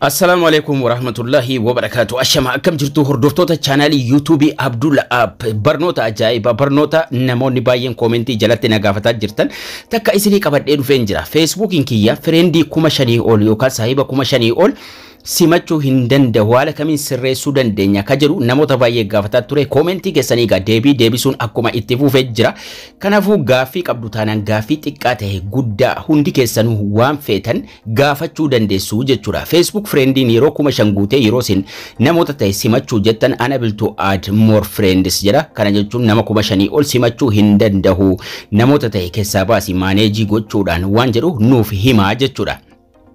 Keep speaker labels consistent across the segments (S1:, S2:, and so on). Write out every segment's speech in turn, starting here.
S1: Assalaamu alaikum warahmatullahi wabarakatuh. Ashama, akkam jirtu hordoftoota chaanaalii YouTubeii Abdul App? Barnoota ajaa'ibaa, barnoota namoonni baay'een koomentii jalatti na gaafataa jirtan takka isinii qabadhee dhufeen jira. Feesbuukiin kiyya friendii 5,000 ol yookaan saahiba 5,000 ol simachuu hin danda'u, haala kamiin sirreessuu dandeenya ka jedhu namoota baay'ee gaafataa ture. Koomentii keessanii egaa deebii deebisuun akkuma itti fufee jira. Kanaafuu gaaffii qabdu taanaan, gaaffii xiqqaa ta'e guddaa, hundi keessanuu waan feetan gaafachuu dandeessu jechuudha. Facebook friendiin yeroo 5,000 guutee, yeroo isin namoota ta'e simachuu jettan, "unable to add more friends" jedha. Kana jechuun nama 5,000 ol simachuu hin danda'u. Namoota ta'e keessaa baasi manage gochuudhaan waan jedhu nuuf himaa jechuudha.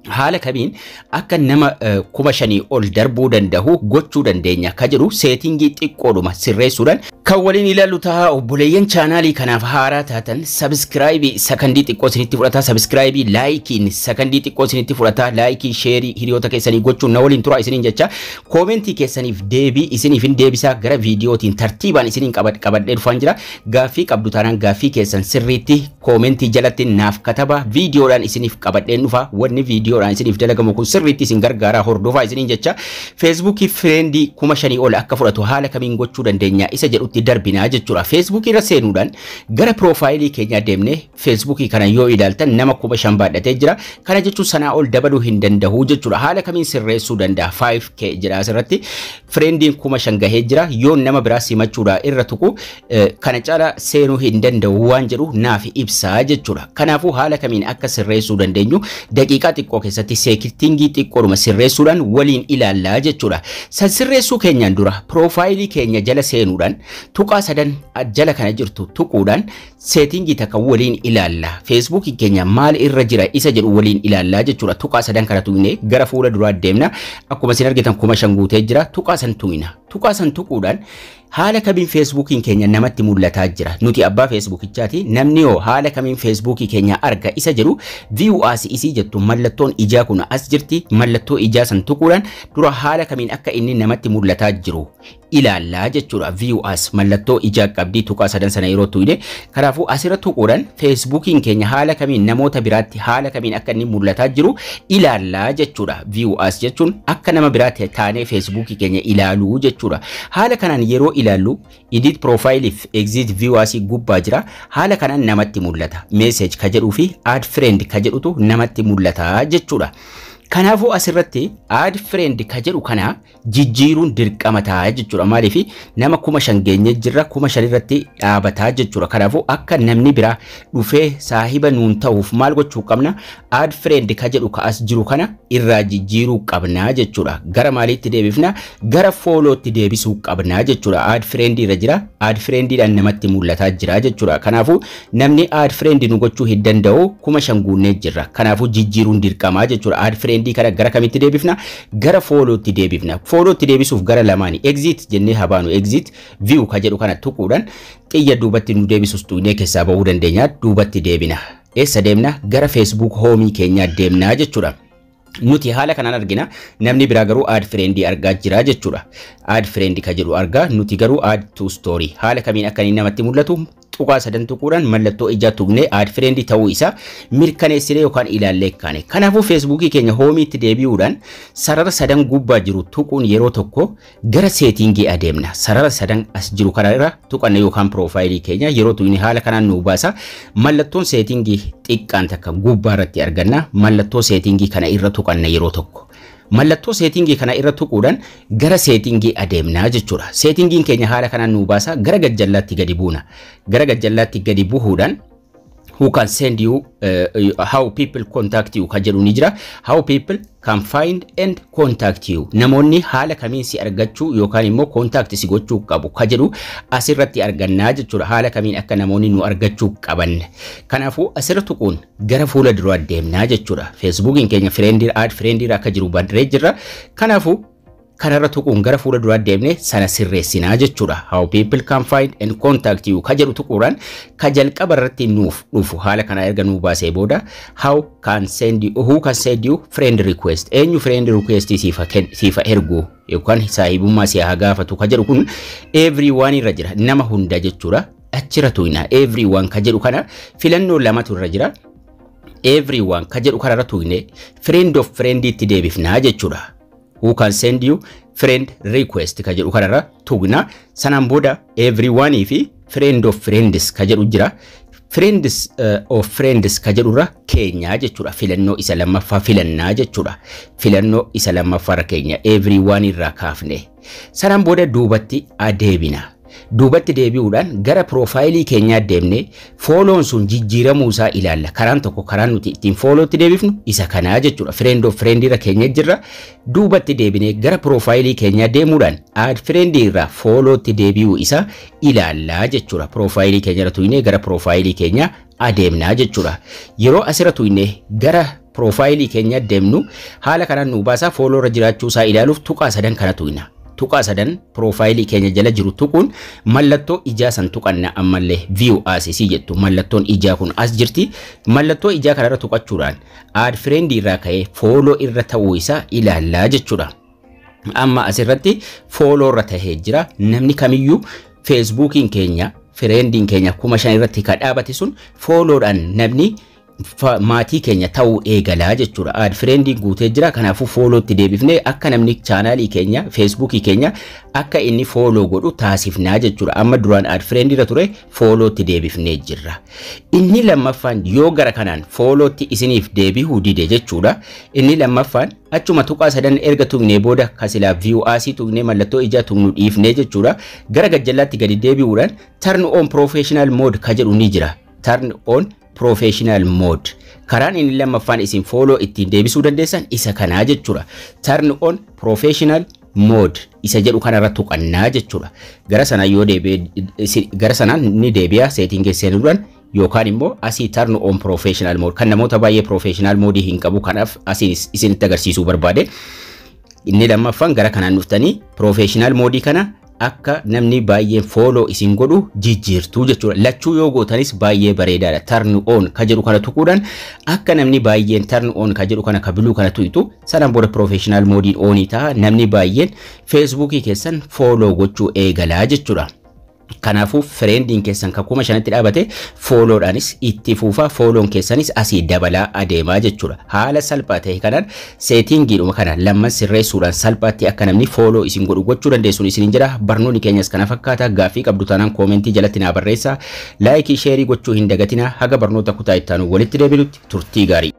S1: Haala kamiin akka nama 5,000 ol darbuu danda'u gochuu dandeenya ka jedhu settingii xiqqoodhuma sirreessuudhaan kan waliin ilaallu ta'a. Obboleeyyan chaanaalii kanaaf haaraa taatan, subscribe sakandii xiqqoo isinitti fudhata, subscribe, likeiin sakandii xiqqoo isinitti fudhata, like, share hiriyoota keessanii gochuun na waliin tura isiniin jecha, koomentii keessaniif deebii isiniif hin deebisaa. Gara viidiyootiin tartiibaan isiniin qabadhee dhufaan jira. Gaaffii qabdu taanaan gaaffii keessan sirriitti koomentii jalatti naaf kataba, viidiyoodhaan isiniif qabadheen dhufa. Wanni viidiyoodhaan isiniif dalagamu kun sirriitti isin gargaaraa, hordofaa isiniin jecha. Feesbuukii friendii 5,000 ol akka fudhatu haala kamiin gochuu dandeenya isa jedhutti darbinaa jechuudha. Feesbuukii irra seenuudhaan gara piroofaayilii keenyaa deemnee Feesbuukii kana yoo ilaaltan nama 5,000 baadhatee jira. Kana jechuun sanaa ol dabaluu hin danda'u jechuudha. Haala kamiin sirreessuu danda'a? 5K jedha asirratti. Friendiin 5,000 gahee jira. Yoo nama biraa simachuudha irra tuqu, kana caala seenuu hin danda'u waan jedhu naaf ibsaa jechuudha. Kanaafuu haala kamiin akka sirreessuu dandeenyu daqiiqaa xiqqoo keessatti settingii xiqqoodhuma sirreessuudhaan waliin ilaallaa jechuudha. San sirreessuu keenyaan dura piroofaayilii keenya jala seenuudhaan tuqaa sadan jala kana jirtu tuquudhaan settingii takka waliin ilaalla. Feesbuukii keenya maal irra jira isa jedhu waliin ilaallaa jechuudha. Tuqaa sadan kana tuqnee gara fuula duraa deemna. Akkuma isin argitan 5,000 guutee jira. Tuqaa san tuqna. Tuqaa san tuquudhaan haala kamiin Feesbuukiin keenya namatti mul'ataa jira? Nuti abbaa Feesbuukichaati. Namni hoo haala kamiin Feesbuukii keenya arga isa jedhu, view as isii jettu, mallattoon ijaa kun as jirti. Mallattoo ijaa san tuquudhaan dura haala kamiin akka inni namatti mul'ataa jiru ilaallaa jechuudha. View as mallattoo ijaa qabdii tuqaa sadan sana yeroo tuqne. Kanaafuu asirra tuquudhaan Feesbuukiin keenya haala kamiin namoota biraatti haala kamiin akka inni mul'ataa jiru ilaallaa jechuudha. View as jechuun akka nama biraatti taanee Feesbuukii keenya ilaaluu jechuudha. Haala kanaan yeroo ilaallu edit profile fi exit view as gubbaa jira. Haala kanaan namatti mul'ata. Message ka jedhuu fi add friend ka jedhutu namatti mul'ata jechuudha. Kanaafuu asirratti add friend ka jedhu kana jijjiiruun dirqama ta'a jechuudha. Maaliif? Nama 5,000 geenye jirra, 5,000 irratti dhaabataa jechuudha. Kanaafuu akka namni biraa dhufee saahiba nuun ta'uuf maal gochuu qabna? Add friend ka jedhu ka as jiru kana irraa jijjiiruu qabna jechuudha. Gara maaliitti deebifna? Gara followtti deebisuu qabna jechuudha. Add friend irra jira. Add friendiidhaan namatti mul'ataa jira jechuudha. Kanaafuu namni add friend nu gochuu hin danda'u, 5,000 guunnee jirra. Kanaafuu jijjiiruun dirqamaa jechuudha. Add friend kana gara kamitti deebifna? Gara followtti deebifna. Followtti deebisuuf gara lamaani. Exit jennee habaanu, exit view ka jedhu kana tuquudhaan xiyya duubatti nu deebisus tuqnee keessaa ba'uu dandeenya. Duubatti deebina. Eessa deemna? Gara Facebook homeii keenyaa deemnaa jechuudha. Nuti haala kanaan argina, namni biraa garuu add friendii argaa jira jechuudha. Add friend ka jedhu argaa, nuti garuu add to story. Haala kamiin akka inni namatti mul'atu tuqaa sadan tuquudhaan mallattoo ijaa tuqnee add friend ta'uu isaa mirkaneessinee yookaan ilaallee kaane. Kanaafuu Feesbuukii keenya homeiitti deebi'uudhaan sarara sadan gubbaa jiru tuquun yeroo tokko gara settingii adeemna. Sarara sadan as jiru kana irra tuqanne yookaan piroofaayilii keenya yeroo tuqne haala kanaan nu baasa. Mallattoon settingii xiqqaan takka gubbaa irratti arganna. Mallattoo settingii kana irra tuqanna yeroo tokko. Mallattoo settingii kana irra tuquudhaan gara settingii adeemnaa jechuudha. Settingiin keenya haala kanaan nu baasa, gara gajjallaatti gadi buuna. Gara gajjallaatti gadi bu'uudhaan who can send you, how people contact you ka jedhu ni jira. How people can find and contact you. Namoonni haala kamiin si argachuu yookaan immoo contact si gochuu qabu ka jedhu asirratti argannaa jechuudha. Haala kamiin akka namoonni nu argachuu qaban. Kanaafuu asirra tuquun gara fuula duraa deemnaa jechuudha. Facebookiin keenya friendii add friendii akka jiru barree jirra. Kanaafuu kanarra tuquun gara fuula duraa deemnee sana sirreessinaa jechuudha. How people can find and contact you ka jedhu tuquudhaan ka jalqaba irratti nuuf dhufu haala kana erga nuu baasee booda how can send you, who can send you friend request, eenyu friend request siifa ergu yookaan saahibummaa si haa gaafatu ka jedhu kun everyone irra jira, nama hunda jechuudha. Achirra tuqna. Everyone ka jedhu kana filannoo lamatu irra jira. Everyone ka jedhu kanarra tuqne friend of friend itti deebifnaa jechuudha. Who can send you friend request ka jedhu kanarra tuqna. Sanaan booda everyone fi friend of friends ka jedhu jira. Friends of friends ka jedhurra keenyaa jechuudha. Filannoo isa lammaffaa filannaa jechuudha. Filannoo isa lammaffaarra keenya, everyone irraa kaafne. Sanaan booda duubatti adeemina. Duubatti deebi'uudhaan gara profile keenyaa deemnee follown sun jijjiiramuu isaa ilaalla. Karaan tokko, karaan nuti ittiin followtti deebifnu isa kanaa jechuudha. Friend of friend irra keenya jirra. Duubatti deebinee gara profile keenyaa deemuudhaan add friend irraa followtti deebi'uu isaa ilaallaa jechuudha. Profile keenya irra tuqnee gara profile keenyaa adeemnaa jechuudha. Yeroo asirra tuqnee gara profile keenyaa deemnu, haala kanaan nu baasaa. Follow irra jiraachuu isaa ilaaluuf tuqaa sadan kana tuqna. Tuqaa sadan profile keenya jala jiru tuquun mallattoo ijaa san tuqanna. Ammallee view as isii jettu, mallattoon ijaa kun as jirti. Mallattoo ijaa kanarra tuqachuudhaan add friend irraa ka'ee follow irra ta'uu isaa ilaallaa jechuudha. Amma asirratti follow irra tahee jira. Namni kamiyyuu Facebookiin keenya, friendiin keenya 5,000 irratti ka dhaabate sun followdhaan namni maatii keenya ta'uu eegalaa jechuudha. Add friendiin guutee jira. Kanaafuu followtti deebifnee akka namni channelii keenya, Facebookii keenya akka inni follow godhu taasifnaa jechuudha. Amma duraan add friendii irra ture, followtti deebifnee jirra. Inni lammaffaan, yoo gara kanaan followtti isiniif deebi'uu dide jechuudha. Inni lammaffaan achuma tuqaa sadan erga tuqnee booda, kasilaa view asii tuqnee mallattoo ijaa tuqnu dhiifnee jechuudha. Gara gajjallaatti gadi deebi'uudhaan turn on professional mode ka jedhu ni jira. Turn on professional mode. Karaan inni lammaffaan isin follow ittiin deebisuu dandeessan isa kanaa jechuudha. Turn on professional mode isa jedhu kanarra tuqannaa jechuudha. Gara sanaan yoo deebi'e, gara sanaan ni deebi'a setting seenuudhaan, yookaan immoo asii turn on professional mode kan namoota baay'ee professional mode hin qabu, kanaaf asiin isinitti agarsiisuu barbaade. Inni lammaffaan gara kanaan dhuftanii professional mode kana akka namni baay'een follow isin godhu jijjiirtuu jechuudha. Lachuu yoo gootanis baay'ee bareedaadha. Turn on ka jedhu kana tuquudhaan akka namni baay'een turn on ka jedhu kana ka blue kana tuqxu. Sanaan booda professional modeiin onii ta'a. Namni baay'een Facebookii keessan follow gochuu eegalaa jechuudha. Kanaafuu friendiin keessan kan 5,000tti dhaabate followdhaanis itti fuufaa, follown keessanis asii dabalaa adeemaa jechuudha. Haala salphaa ta'e kanaan settingiidhuma kana lamman sirreessuudhaan salphaatti akka namni follow isin godhu gochuu dandeessuun isiniin jedha. Barnoonni keenyas kana fakkaata. Gaaffii qabdu taanaan commentii jalatti naa barreessaa. Like, share gochuu hin dagatinaa. Haga barnoota kutaa ittaanu walitti deebinutti turtii gaarii.